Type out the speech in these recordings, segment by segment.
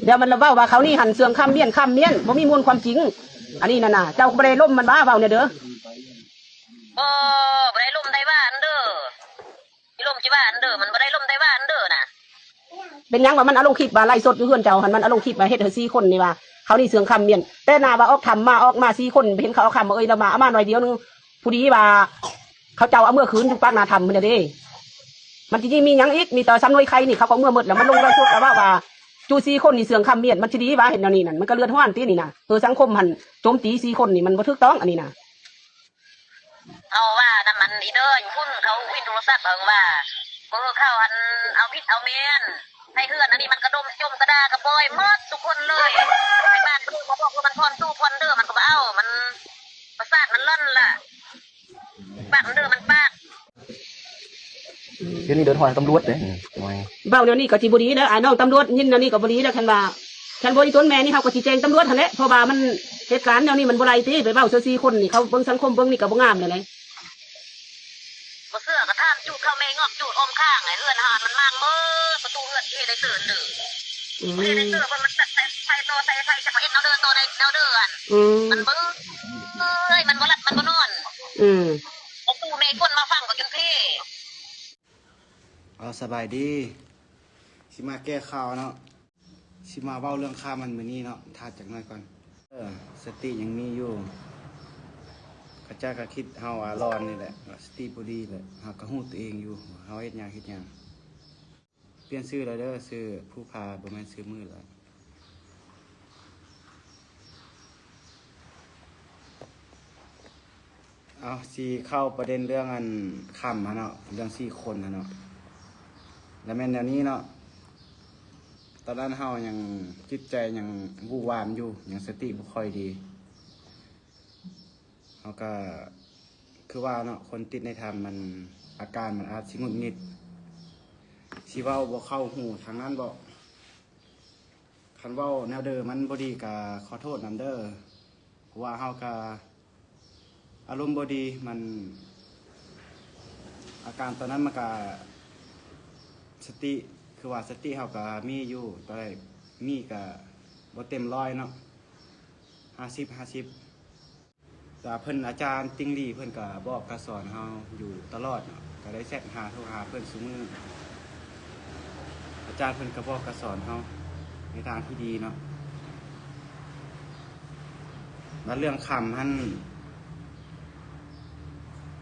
ດຽວມັນລະເວົ້າວ່າເຂົານີ້ຫັ້ນເຊື່ອງຄຳມ້ຽນ ຄຳມ້ຽນ ບໍ່ມີມູນຄວາມຈິງ. ອັນນີ້ນັ້ນນະ ເຈົ້າກໍບໍ່ໄດ້ລົມມັນຫວາ ເວົ້າແດ່ເດີ. ບໍ່ ບໍ່ໄດ້ລົມໄດ້ຫວານເດີ ຊິລົມຊິຫວານເດີ ມັນບໍ່ໄດ້ລົມໄດ້ຫວານເດີນະ. ເປັນຫຍັງວ່າມັນເອົາລົງຄລິບວ່າໄລຟ໌ສົດຢູ່ເຮືອນເຈົ້າຫັ້ນ ມັນເອົາລົງຄລິບວ່າເຮັດໃຫ້ສີ່ຄົນນີ້ວ່າ ເຂົານີ້ເຊື່ອງຄຳມ້ຽນ ແຕ່ໜ້າວ່າອອກຖ້ຳມາ ອອກມາສີ່ຄົນ ເຫັນເຂົາເອົາຄຳມາເອີຍລະມາ ເອົາມາໜ້ອຍດຽວໜຶ່ງ ຜູ້ດີວ່າ ເຂົາເຈົ້າເອົາເມືອຄືນຢູ່ປາກໜ້າຖ້ຳພຸ້ນນະເດ້. ມັນຊິມີຫຍັງອີກ ມີແຕ່ສຳນວຍໄຂ່ນີ້ ເຂົາກໍເມືອໝົດແລ້ວ ມັນລົງໄລຟ໌ສົດແລ້ວເວົ້າວ່າ ຈູ່ສີ່ຄົນນີ້ເຊື່ອງຄຳມ້ຽນ ມັນຊິດີຫວາ ເຮັດແນວນີ້ນັ້ນ ມັນກໍເດືອດຮ້ອນຕິນີ້ນະ. ເອີ ສັງຄົມຫັ້ນໂຈມຕີສີ່ຄົນນີ້ ມັນບໍ່ຖືກຕ້ອງອັນນີ້ນະ. ເຮົາວ່ານຳມັນອີເດີຢູ່ພຸ້ນ ເຂົາວິນໂທລະສັບເບິ່ງວ່າ ເອີ ເຂົາອັນເອົາຜິດເອົາແມ່ນໃຫ້ເຮືອນ ອັນນີ້ມັນກະດົມຈົມກະດ່າກະປ່ອຍໝົດທຸກຄົນເລີຍ. ໃຫ້ບ້ານເມືອງມາບອກວ່າມັນຜ່ອນຕູ້ຜ່ອນເດີ ມັນກໍບໍ່ເອົາ ມັນປະສາດມັນລ່ອນລະ. ປາກເດີມັນປາກ ດຽວນີ້ເດີນຮອດຕຳຫຼວດເດ້. ອືມ ໂອ້ຍ ເວົ້າແນວນີ້ກໍຊິບໍ່ດີເດີ ອ້າຍນ້ອງຕຳຫຼວດຍິນແນວນີ້ກໍບໍ່ດີເດີ. ຄັນວ່າ ຄັນບໍ່ອີຕົນແມ່ນີ້ ເຮົາກໍຊິແຈ້ງຕຳຫຼວດຫັ້ນແຫຼະ ເພາະວ່າມັນ ເຫດການແນວນີ້ມັນບໍ່ໄດ້ຕິ ໄປເວົ້າໃສ່ສີ່ຄົນນີ້ ເຂົາເບິ່ງສັງຄົມເບິ່ງນີ້ກໍບໍ່ງາມແລ້ວນະ. ບໍ່ເຊື່ອກໍຖາມຈູດເຂົາແມ່ງອກຈູດອ້ອມຂ້າງ ໃນເຮືອນເຮົາມັນມ້າງເໝິດ ປະຕູເຮືອນຊິເຮັດໄດ້ເຕີນເດີ. ອືມ ບໍ່ໄດ້ເຕີນ ເພິ່ນມັນຕັດສາຍໄຟ ຕໍ່ສາຍໄຟ ສະເພາະເອັນເອົາເດີ ຕໍ່ໃນແນວເດີຫັ້ນ. ອືມ ມັນເບິ່ງ ເອີຍ ມັນບໍ່ຫຼັບມັນບໍ່ນອນ. ອືມ ປະຕູແມ່ຄົນມາຟັງກໍຈົນເພ. ເອົາ ສະບາຍດີ ຊິມາແກ້ຂ່າວເນາະ. ຊິມາເວົ້າເລື່ອງຂ່າວມັນມື້ນີ້ເນາະ ຖ້າຈັກໜ້ອຍກ່ອນ. ເອີ ສະຕິຍັງມີຢູ່. ເຂົາເຈົ້າກໍຄິດເຮົາວ່າຫຼອນນີ້ແຫຼະ ສະຕິບໍ່ດີແຫຼະ. ເຮົາກໍຮູ້ຕົວເອງຢູ່ ເຮົາເຮັດຫຍັງ ເຮັດຫຍັງ. ປ່ຽນຊື່ແລ້ວເດີ ຊື່ພູຜາ ບໍ່ແມ່ນຊື່ມືດແລ້ວ. ເອົາ ຊິເຂົ້າປະເດັນເລື່ອງອັນຄຳຫັ້ນເນາະ ເລື່ອງສີ່ຄົນຫັ້ນເນາະ. ລະແມ່ນແນວນີ້ເນາະ ຕອນນັ້ນເຮົາຍັງ ຈິດໃຈຍັງວູບວາມຢູ່ ຍັງສະຕິບໍ່ຄ່ອຍດີ. ເຮົາກະຄືວ່າເນາະ ຄົນຕິດໃນຖ້ຳມັນ ອາການມັນອາດຊິຫງຸດຫງິດ ຊິເວົ້າບໍ່ເຂົ້າຫູທາງນັ້ນເບາະ. ຄັນເວົ້າແນວເດີມັນບໍ່ດີກະຂໍໂທດນຳເດີ ເພາະວ່າເຮົາກະອາລົມບໍ່ດີ ມັນ ອາການຕອນນັ້ນມັນກະ ສະຕິ ຄືວ່າສະຕິເຮົາກະມີຢູ່ ແຕ່ມີກະບໍ່ເຕັມຮ້ອຍເນາະ ຫ້າສິບ ຫ້າສິບ. ແຕ່ເພິ່ນ ອາຈານຕິ່ງຫຼີ່ ເພິ່ນກະບອກກະສອນເຮົາຢູ່ຕະຫຼອດເນາະ ກະໄດ້ແຊັດຫາ ໂທຫາເພິ່ນຊຸມື້. ອາຈານເພິ່ນກະບອກກະສອນເຮົາໃນທາງທີ່ດີເນາະ. ແລະເລື່ອງຄຳຫັ້ນ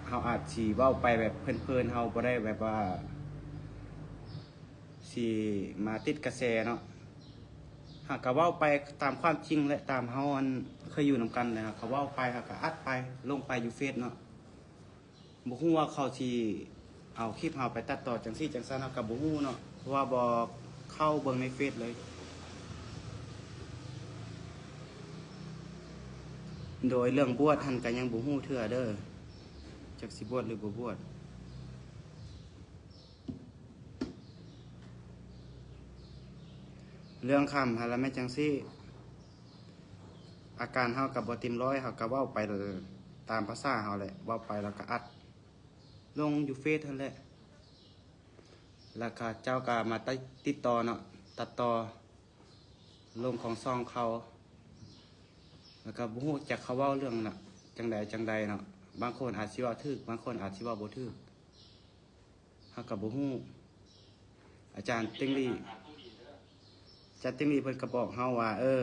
ເຮົາອາດຊິເວົ້າໄປແບບເພີນໆ ເຮົາບໍ່ໄດ້ແບບວ່າ ຊິມາຕິດກະແສເນາະ. ເຮົາກະເວົ້າໄປຕາມຄວາມຈິງແຫຼະ ຕາມເຮົາ ອັນ ເຄີຍຢູ່ນຳກັນແຫຼະ ເຮົາກະເວົ້າໄປ ເຮົາກະອັດໄປ ລົງໄປຢູ່ເຟສເນາະ. ບໍ່ຮູ້ວ່າເຂົາຊິເອົາຄລິບເຮົາໄປຕັດຕໍ່ຈັ່ງຊີ້ຈັ່ງຊັ້ນ ເຮົາກະບໍ່ຮູ້ເນາະ ເພາະວ່າບໍ່ເຂົ້າເບິ່ງໃນເຟສເລີຍ. ໂດຍເລື່ອງບວດຫັ້ນກະຍັງບໍ່ຮູ້ເທື່ອເດີ ຈັກຊິບວດຫຼືບໍ່ບວດ. ເລື່ອງຄຳຫັ້ນລະແມ່ນຈັ່ງຊີ້ ອາການເຮົາກະບໍ່ເຕັມຮ້ອຍ ເຮົາກະເວົ້າໄປຕາມພາສາເຮົາແຫຼະ ເວົ້າໄປແລ້ວກະອັດລົງຢູ່ເຟສຫັ້ນແຫຼະ ແລ້ວເຂົາເຈົ້າກະມາຕິດ ຕິດຕໍ່ເນາະ ຕັດຕໍ່ລົງຂອງຊ່ອງເຂົາ ແລ້ວກະບໍ່ຮູ້ຈັກເຂົາເວົ້າເລື່ອງນະ ຈັ່ງໃດຈັ່ງໃດເນາະ ບາງຄົນອາດຊິເວົ້າຖືກ ບາງຄົນອາດຊິເວົ້າບໍ່ຖືກ. ເຮົາກໍບໍ່ຮູ້ ອາຈານຕິ່ງຫຼີ່ ອາຈານຕິ່ງຫຼີ່ເພິ່ນກໍບອກເຮົາວ່າ ເອີ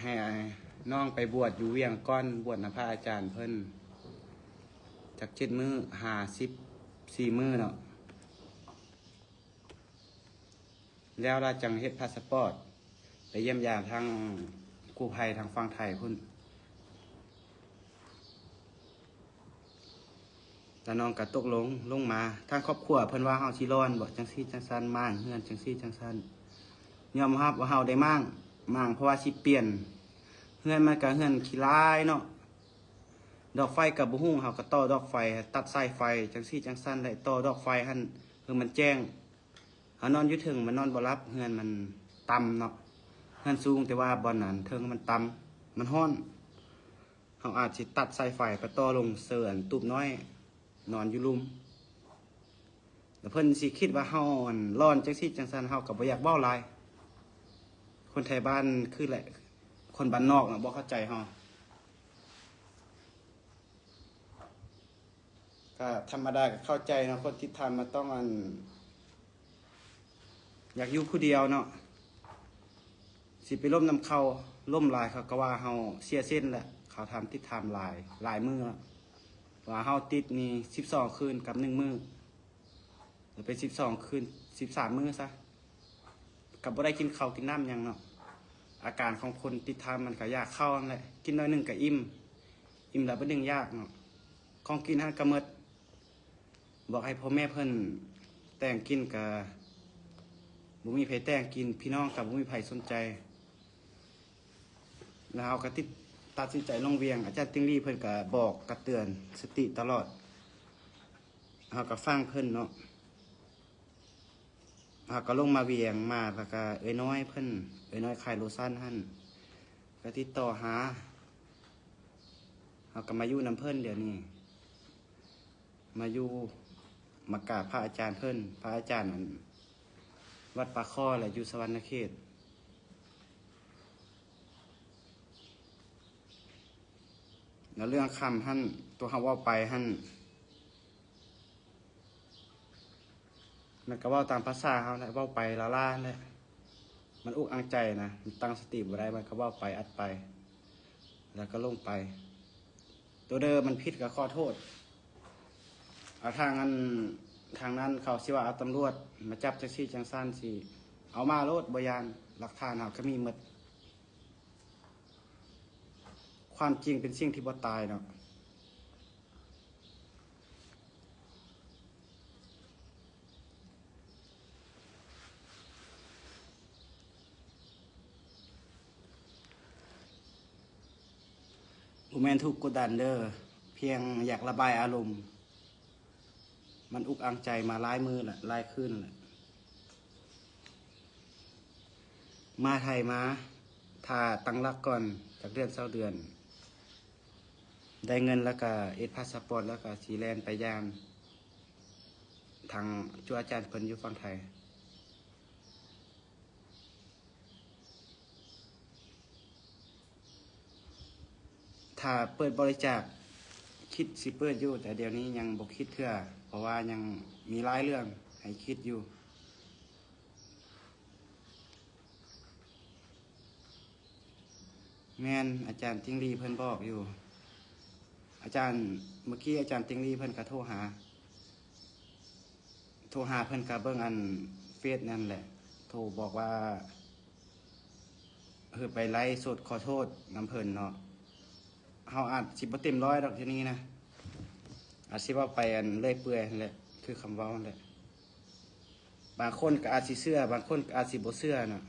ໃຫ້ນ້ອງໄປບວດຢູ່ວຽງກ່ອນ ບວດນຳພະອາຈານເພິ່ນຈັກເຈັດມື້ ຫ້າສິບສີ່ມື້ເນາະ. ແລ້ວລະຈັ່ງເຮັດພາສະປອດ ໄປຢ້ຽມຢາມທາງກູ້ໄພທາງຝັ່ງໄທພຸ້ນ ລະນ້ອງກະຕົກລົງ ລົງມາ ທາງຄອບຄົວເພິ່ນວ່າເຮົາຊິຫຼອນບໍ ຈັ່ງຊີ້ຈັ່ງຊັ້ນ ມ້າງເຮືອນ ຈັ່ງຊີ້ຈັ່ງຊັ້ນ ຍອມຮັບວ່າເຮົາໄດ້ມ້າງ ມ້າງເພາະວ່າຊິປ່ຽນ ເຮືອນມັນກະເຮືອນຂີ້ລາຍເນາະ ດອກໄຟກະບໍ່ຮູ້ ເຮົາກະຕໍ່ດອກໄຟ ຕັດສາຍໄຟ ຈັ່ງຊີ້ຈັ່ງຊັ້ນ ແລະຕໍ່ດອກໄຟຫັ້ນ ເອີ ມັນແຈ້ງ ເຮົານອນຢູ່ເທິງມັນນອນບໍ່ຫຼັບ ເຮືອນມັນຕ່ຳເນາະ ເຮືອນສູງ ແຕ່ວ່າບ່ອນນັ້ນເທິງມັນຕ່ຳ ມັນຮ້ອນ ເຮົາອາດຊິຕັດສາຍໄຟໄປຕໍ່ລົງເສີອັນຕູບນ້ອຍ ນອນຢູ່ລຸ່ມ ແລ້ວເພິ່ນຊິຄິດວ່າເຮົາອັນຮ້ອນຈັ່ງຊີ້ຈັ່ງຊັ້ນ ເຮົາກໍບໍ່ຢາກເວົ້າຫຼາຍ. ຄົນໄທບ້ານຄືແຫຼະ ຄົນບ້ານນອກນະ ບໍ່ເຂົ້າໃຈເຮົາ. ກໍທຳມະດາກໍເຂົ້າໃຈເນາະ ຄົນຕິດທຳມາຕ້ອງອັນ ຢາກຢູ່ຜູ້ດຽວເນາະ ຊິໄປລົມນຳເຂົາ ລົມຫຼາຍເຂົາກໍວ່າເຮົາເສຍເສັ້ນແຫຼະ. ເຂົາຖາມ ຕິດຖາມຫຼາຍ ຫຼາຍມື້ແລ້ວ ວ່າເຮົາຕິດນີ້ສິບສອງຄືນກັບໜຶ່ງມື້ ຫຼືເປັນສິບສອງຄືນ ສິບສາມມື້ຊະ ກໍບໍ່ໄດ້ກິນເຂົ້າກິນນ້ຳຫຍັງເນາະ. ອາການຂອງຄົນຕິດທຳມັນກໍຢາກເຂົ້າຫັ້ນແຫຼະ ກິນໜ້ອຍໜຶ່ງກໍອີ່ມ ອີ່ມແລ້ວບາດໜຶ່ງຢາກເນາະ ຂອງກິນຫັ້ນກໍໝົດ. ບອກໃຫ້ພໍ່ແມ່ເພິ່ນແຕ່ງກິນກະບໍ່ມີໃຜແຕ່ງກິນ ພີ່ນ້ອງກະບໍ່ມີໃຜສົນໃຈ. ແລ້ວເຮົາກະຕິດ ຕັດສິນໃຈລົງວຽງ ອາຈານຕິ່ງລີເພິ່ນກະບອກກະເຕືອນສະຕິຕະຫຼອດ ເຮົາກະຟັງເພິ່ນເນາະ. ເຮົາກະລົງມາວຽງມາ ແລ້ວກະເອື້ອຍນ້ອຍເພິ່ນ ເອື້ອຍນ້ອຍຂາຍໂລຊັນຫັ້ນກະຕິດຕໍ່ຫາ ເຮົາກະມາຢູ່ນຳເພິ່ນດຽວນີ້. ມາຢູ່ ມາກາບພະອາຈານເພິ່ນ ພະອາຈານອັນ ວັດປາຄໍ້ແຫຼະ ຢູ່ສະຫວັນນະເຂດ. ແລ້ວເລື່ອງຄຳຫັ້ນ ຕົວເຮົາເວົ້າໄປຫັ້ນ ມັນກໍເວົ້າຕາມພາສາເຮົາແຫຼະ ເວົ້າໄປລ້າໆແຫຼະ ມັນອຸກອັ່ງໃຈນະ ມັນຕັ້ງສະຕິບໍ່ໄດ້ ມັນກໍເວົ້າໄປ ອັດໄປ ແລ້ວກໍຫຼົງໄປ. ໂຕເດີມັນຜິດກໍຂໍໂທດ. ເອົາທາງອັນ ທາງນັ້ນເຂົາຊິວ່າເອົາຕຳຫຼວດມາຈັບຈັ່ງຊີ້ຈັ່ງຊັ້ນ ຊິເອົາມາໂລດ ບໍ່ຢ້ານ ຫຼັກຖານເຮົາກໍມີໝົດ. ຄວາມຈິງເປັນສິ່ງທີ່ບໍ່ຕາຍເນາະ. ບໍ່ແມ່ນຖືກກົດດັນເດີ ພຽງຢາກລະບາຍອາລົມ. ມັນອຸກອັ່ງໃຈມາຫຼາຍມື້ລະ ຫຼາຍຄືນລະ. ມາໄທມາ ຖ້າຕັ້ງຫຼັກກ່ອນ ຈັກເດືອນ ຊາວເດືອນ ໄດ້ເງິນແລ້ວກະເຮັດພາສະປອດ ແລ້ວກະຊິແລ່ນໄປຢາມທາງຈຸອາຈານເພິ່ນຢູ່ຝັ່ງໄທ. ຖ້າເປີດບໍລິຈາກ ຄິດຊິເປີດຢູ່ ແຕ່ດຽວນີ້ຍັງບໍ່ຄິດເທື່ອ ເພາະວ່າຍັງມີຫຼາຍເລື່ອງໃຫ້ຄິດຢູ່. ແມ່ນ ອາຈານຕິ່ງລີເພິ່ນບອກຢູ່ ອາຈານ ເມື່ອກີ້ອາຈານຕິ່ງລີເພິ່ນກະໂທຫາ ໂທຫາເພິ່ນກະເບິ່ງອັນເຟສນັ້ນແຫຼະ ໂທບອກວ່າ ເອີ ໄປໄລຟ໌ສົດຂໍໂທດນຳເພິ່ນເນາະ. ເຮົາອາດຊິບໍ່ເຕັມຮ້ອຍດອກ ທີ່ນີ້ນະ ອາດຊິເວົ້າໄປອັນເລື້ອຍເປື່ອຍຫັ້ນແຫຼະ ຄືຄຳເວົ້າຫັ້ນແຫຼະ. ບາງຄົນກໍອາດຊິເຊື່ອ ບາງຄົນກໍອາດຊິບໍ່ເຊື່ອເນາະ.